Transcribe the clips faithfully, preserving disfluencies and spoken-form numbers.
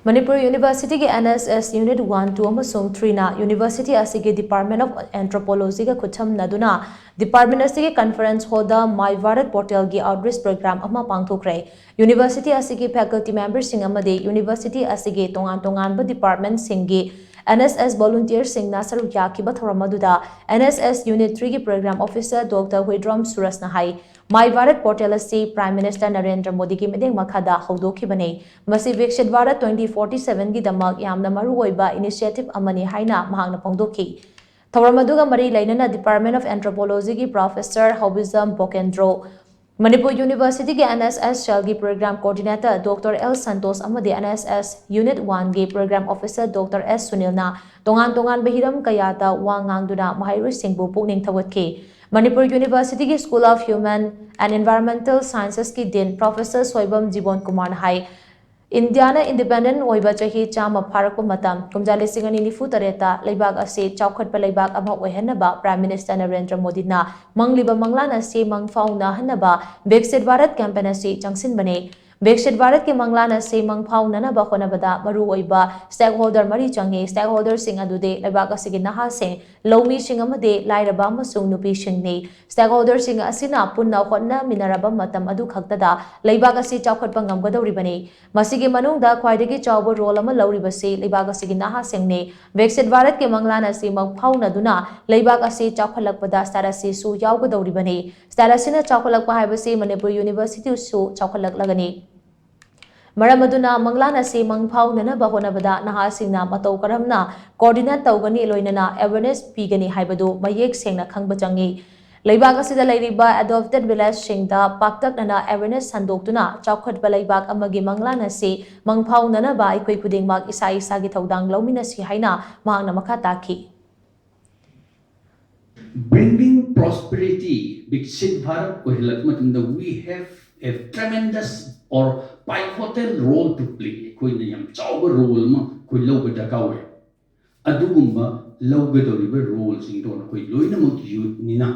ꯃꯅꯤꯄꯨꯔ ꯌꯨꯅꯤꯚꯔꯁꯤꯇꯤꯒꯤ N S S Unit one, two ꯑꯃꯁꯨꯡ three ꯅ ꯌꯨꯅꯤꯚꯔꯁꯤꯇꯤ ꯑꯁꯤꯒꯤ Department of Anthropology ꯒ ꯈꯨꯠꯁꯝꯅꯗꯨꯅ department ꯑꯁꯤꯒꯤ conference hall the My Bharat Portal ꯒꯤ outreach program ꯑꯃ ꯄꯥꯡꯊꯣꯛꯈ꯭ꯔꯦ꯫ ꯌꯨꯅꯤꯚꯔꯁꯤꯇꯤ ꯑꯁꯤꯒꯤ faculty member ꯁꯤꯡ ꯑꯃꯗꯤ ꯌꯨꯅꯤꯚꯔꯁꯤꯇꯤ ꯑꯁꯤꯒꯤ ꯇꯣꯉꯥꯟ ꯇꯣꯉꯥꯟꯕ department ꯁꯤꯡꯒꯤ N S S volunteer ꯁꯤꯡꯅ ꯁꯔꯨꯛ ꯌꯥꯈꯤꯕ ꯊꯧꯔꯝ ꯑꯗꯨꯗ N S S Unit three ꯒꯤ program officer Doctor Huidrom ꯁꯨꯔꯖꯅ high, My Bharat Portal ꯑꯁꯤ Prime Minister ꯅꯔꯦꯟꯗ꯭ꯔ ꯃꯣꯗꯤꯒꯤ ꯃꯤꯠꯌꯦꯡ ꯃꯈꯥꯗ ꯍꯧꯗꯣꯛꯈꯤꯕꯅꯤ꯫ ꯃꯁꯤ Viksit Bharat twenty forty seven ꯒꯤꯗꯃꯛ ꯌꯥꯝꯅ ꯃꯔꯨꯑꯣꯏꯕ initiative ꯑꯃꯅꯤ ꯍꯥꯏꯅ ꯃꯍꯥꯛꯅ ꯐꯣꯡꯗꯣꯛꯈꯤ꯫ ꯊꯧꯔꯝ ꯑꯗꯨꯒ ꯃꯔꯤ ꯂꯩꯅꯅ Department of Anthropology ꯒꯤ Professor ꯍꯧꯕꯤꯖꯝ ꯕꯣꯀꯦꯟꯗ꯭ꯔꯣ, ꯃꯅꯤꯄꯨꯔ ꯌꯨꯅꯤꯚꯔꯁꯤꯇꯤꯒꯤ N S S cell ꯒꯤ program coordinator Doctor L Santosh ꯑꯃꯗꯤ N S S Unit one ꯒꯤ program officer Doctor S ꯁꯨꯅꯤꯜꯅ ꯇꯣꯉꯥꯟ ꯇꯣꯉꯥꯟꯕ ꯍꯤꯔꯝ ꯀꯌꯥꯗ ꯋꯥ ꯉꯥꯡꯗꯨꯅ ꯃꯍꯩꯔꯣꯏꯁꯤꯡꯕꯨ ꯄꯨꯛꯅꯤꯡ ꯊꯧꯒꯠꯈꯤ꯫ ꯃꯅꯤꯄꯨꯔ ꯌꯨꯅꯤꯚꯔꯁꯤꯇꯤꯒꯤ School of Human and Environmental Sciences ꯀꯤ Dean Professor ꯁꯣꯏꯕꯝ ꯖꯤꯕꯣꯟ ꯀꯨꯃꯥꯔꯅ ꯍꯥꯏ, ꯏꯟꯗꯤꯌꯥꯅ independent ꯑꯣꯏꯕ ꯆꯍꯤ ꯆꯥꯝꯃ ꯐꯥꯔꯛꯄ ꯃꯇꯝ, ꯀꯨꯝꯖꯥ ꯂꯤꯁꯤꯡ ꯑꯅꯤ ꯅꯤꯐꯨ ꯇꯔꯦꯠꯇ ꯂꯩꯕꯥꯛ ꯑꯁꯤ ꯆꯥꯎꯈꯠꯄ ꯂꯩꯕꯥꯛ ꯑꯃ ꯑꯣꯏꯍꯟꯅꯕ Prime Minister ꯅꯔꯦꯟꯗ꯭ꯔ ꯃꯣꯗꯤꯅ ꯃꯪꯂꯤꯕ ꯃꯪꯂꯥꯟ ꯑꯁꯤ ꯃꯪꯐꯥꯎꯅꯍꯟꯅꯕ Viksit Bharat campaign ꯑꯁꯤ ꯆꯪꯁꯤꯟꯕꯅꯤ꯫ Viksit Bharatꯀꯤ ꯃꯪꯂꯥꯟ ꯑꯁꯤ ꯃꯪꯐꯥꯎꯅꯅꯕ ꯍꯣꯠꯅꯕꯗ ꯃꯔꯨꯑꯣꯏꯕ stakeholder ꯃꯔꯤ ꯆꯪꯏ꯫ Stakeholderꯁꯤꯡ ꯑꯗꯨꯗꯤ ꯂꯩꯕꯥꯛ ꯑꯁꯤꯒꯤ ꯅꯍꯥꯁꯤꯡ, ꯂꯧꯃꯤꯁꯤꯡ ꯑꯃꯗꯤ ꯂꯥꯏꯔꯕ ꯑꯃꯁꯨꯡ ꯅꯨꯄꯤꯁꯤꯡꯅꯤ꯫ Stakeholderꯁꯤꯡ ꯑꯁꯤꯅ ꯄꯨꯟꯅ ꯍꯣꯠꯅꯃꯤꯟꯅꯔꯕ ꯃꯇꯝ ꯑꯗꯨꯈꯛꯇꯗ ꯂꯩꯕꯥꯛ ꯑꯁꯤ ꯆꯥꯎꯈꯠꯄ ꯉꯝꯒꯗꯧꯔꯤꯕꯅꯤ꯫ ꯃꯁꯤꯒꯤ ꯃꯅꯨꯡꯗ ꯈ꯭ꯋꯥꯏꯗꯒꯤ ꯆꯥꯎꯕ role ꯑꯃ ꯂꯧꯔꯤꯕꯁꯤ ꯂꯩꯕꯥꯛ ꯑꯁꯤꯒꯤ ꯅꯍꯥꯁꯤꯡꯅꯤ꯫ Viksit Bharatꯀꯤ ꯃꯪꯂꯥꯟ ꯑꯁꯤ ꯃꯪꯐꯥꯎꯅꯗꯨꯅ ꯂꯩꯕꯥꯛ ꯑꯁꯤ ꯆꯥꯎꯈꯠꯂꯛꯄꯗ state ꯑꯁꯤꯁꯨ ꯌꯥꯎꯒꯗꯧꯔꯤꯕꯅꯤ꯫ State ꯑꯁꯤꯅ ꯆꯥꯎꯈꯠꯂꯛꯄ ꯍꯥꯏꯕꯁꯤ ꯃꯅꯤꯄꯨꯔ ꯌꯨꯅꯤꯚꯔꯁꯤꯇꯤꯁꯨ ꯆꯥꯎꯈꯠꯂꯛꯂꯒꯅꯤ꯫ ꯃꯔꯝ ꯑꯗꯨꯅ ꯃꯪꯂꯥꯟ ꯑꯁꯤ ꯃꯪꯐꯥꯎꯅꯅꯕ ꯍꯣꯠꯅꯕꯗ ꯅꯍꯥꯁꯤꯡꯅ ꯃꯇꯧ ꯀꯔꯝꯅ coordinate ꯇꯧꯒꯅꯤ, ꯂꯣꯏꯅꯅ awareness ꯄꯤꯒꯅꯤ ꯍꯥꯏꯕꯗꯨ ꯃꯌꯦꯛ ꯁꯦꯡꯅ ꯈꯪꯕ ꯆꯪꯏ꯫ ꯂꯩꯕꯥꯛ ꯑꯁꯤꯗ ꯂꯩꯔꯤꯕ adopted villageꯁꯤꯡꯗ ꯄꯥꯛꯇꯛꯅꯅ awareness ꯁꯟꯗꯣꯛꯇꯨꯅ ꯆꯥꯎꯈꯠꯄ ꯂꯩꯕꯥꯛ ꯑꯃꯒꯤ ꯃꯪꯂꯥꯟ ꯑꯁꯤ ꯃꯪꯐꯥꯎꯅꯅꯕ ꯑꯩꯈꯣꯏ ꯈꯨꯗꯤꯡꯃꯛ ꯏꯁꯥ ꯏꯁꯥꯒꯤ ꯊꯧꯗꯥꯡ ꯂꯧꯃꯤꯟꯅꯁꯤ ꯍꯥꯏꯅ ꯃꯍꯥꯛꯅ ꯃꯈꯥ ꯇꯥꯈꯤ꯫ Bringing prosperity, ꯕꯤꯛꯁꯤꯠ ꯚꯥꯔꯠ ꯑꯣꯏꯍꯜꯂꯛꯄ ꯃꯇꯝꯗ we have a tremendous or pivotal role to play. ꯑꯩꯈꯣꯏꯅ ꯌꯥꯝ ꯆꯥꯎꯕ role ꯑꯃ ꯑꯩꯈꯣꯏ ꯂꯧꯕ ꯗꯔꯀꯥꯔ ꯑꯣꯏ꯫ ꯑꯗꯨꯒꯨꯝꯕ ꯂꯧꯒꯗꯧꯔꯤꯕ roleꯁꯤꯡꯗꯣ ꯅꯈꯣꯏ ꯂꯣꯏꯅꯃꯛ youthꯅꯤꯅ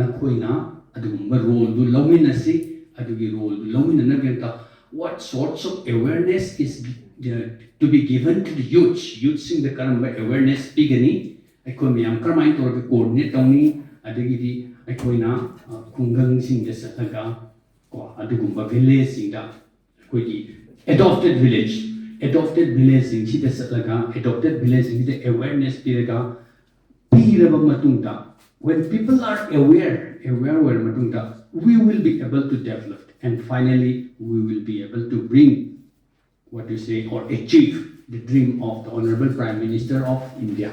ꯅꯈꯣꯏꯅ ꯑꯗꯨꯒꯨꯝꯕ roleꯗꯨ ꯂꯧꯃꯤꯟꯅꯁꯤ꯫ ꯑꯗꯨꯒꯤ roleꯗꯨ ꯂꯧꯃꯤꯟꯅꯅꯕꯒꯤꯗꯃꯛꯇ What sorts of awareness is uh, to be given to the youths? Youthꯁꯤꯡꯗ ꯀꯔꯝꯕ awareness ꯄꯤꯒꯅꯤ? ꯑꯩꯈꯣꯏ ꯃꯌꯥꯝ ꯀꯔꯝꯍꯥꯏꯅ ꯇꯧꯔꯒ coordinate ꯇꯧꯅꯤ? ꯑꯗꯒꯤꯗꯤ ꯑꯩꯈꯣꯏꯅ ꯑ, ꯈꯨꯡꯒꯪꯁꯤꯡꯗ ꯆꯠꯂꯒ ꯀꯣ ꯑꯗꯨꯒꯨꯝꯕ villageꯁꯤꯡꯗ ꯑꯩꯈꯣꯏꯒꯤ adopted village adopted villageꯁꯤꯡꯁꯤꯗ ꯆꯠꯂꯒ adopted villageꯁꯤꯡꯁꯤꯗ awareness ꯄꯤꯔꯒ ꯄꯤꯔꯕ ꯃꯇꯨꯡꯗ, when people are aware, aware ꯑꯣꯏꯔ ꯃꯇꯨꯡꯗ, we will be able to develop and finally we will be able to bring what you say or achieve the dream of the Honorable Prime Minister of India.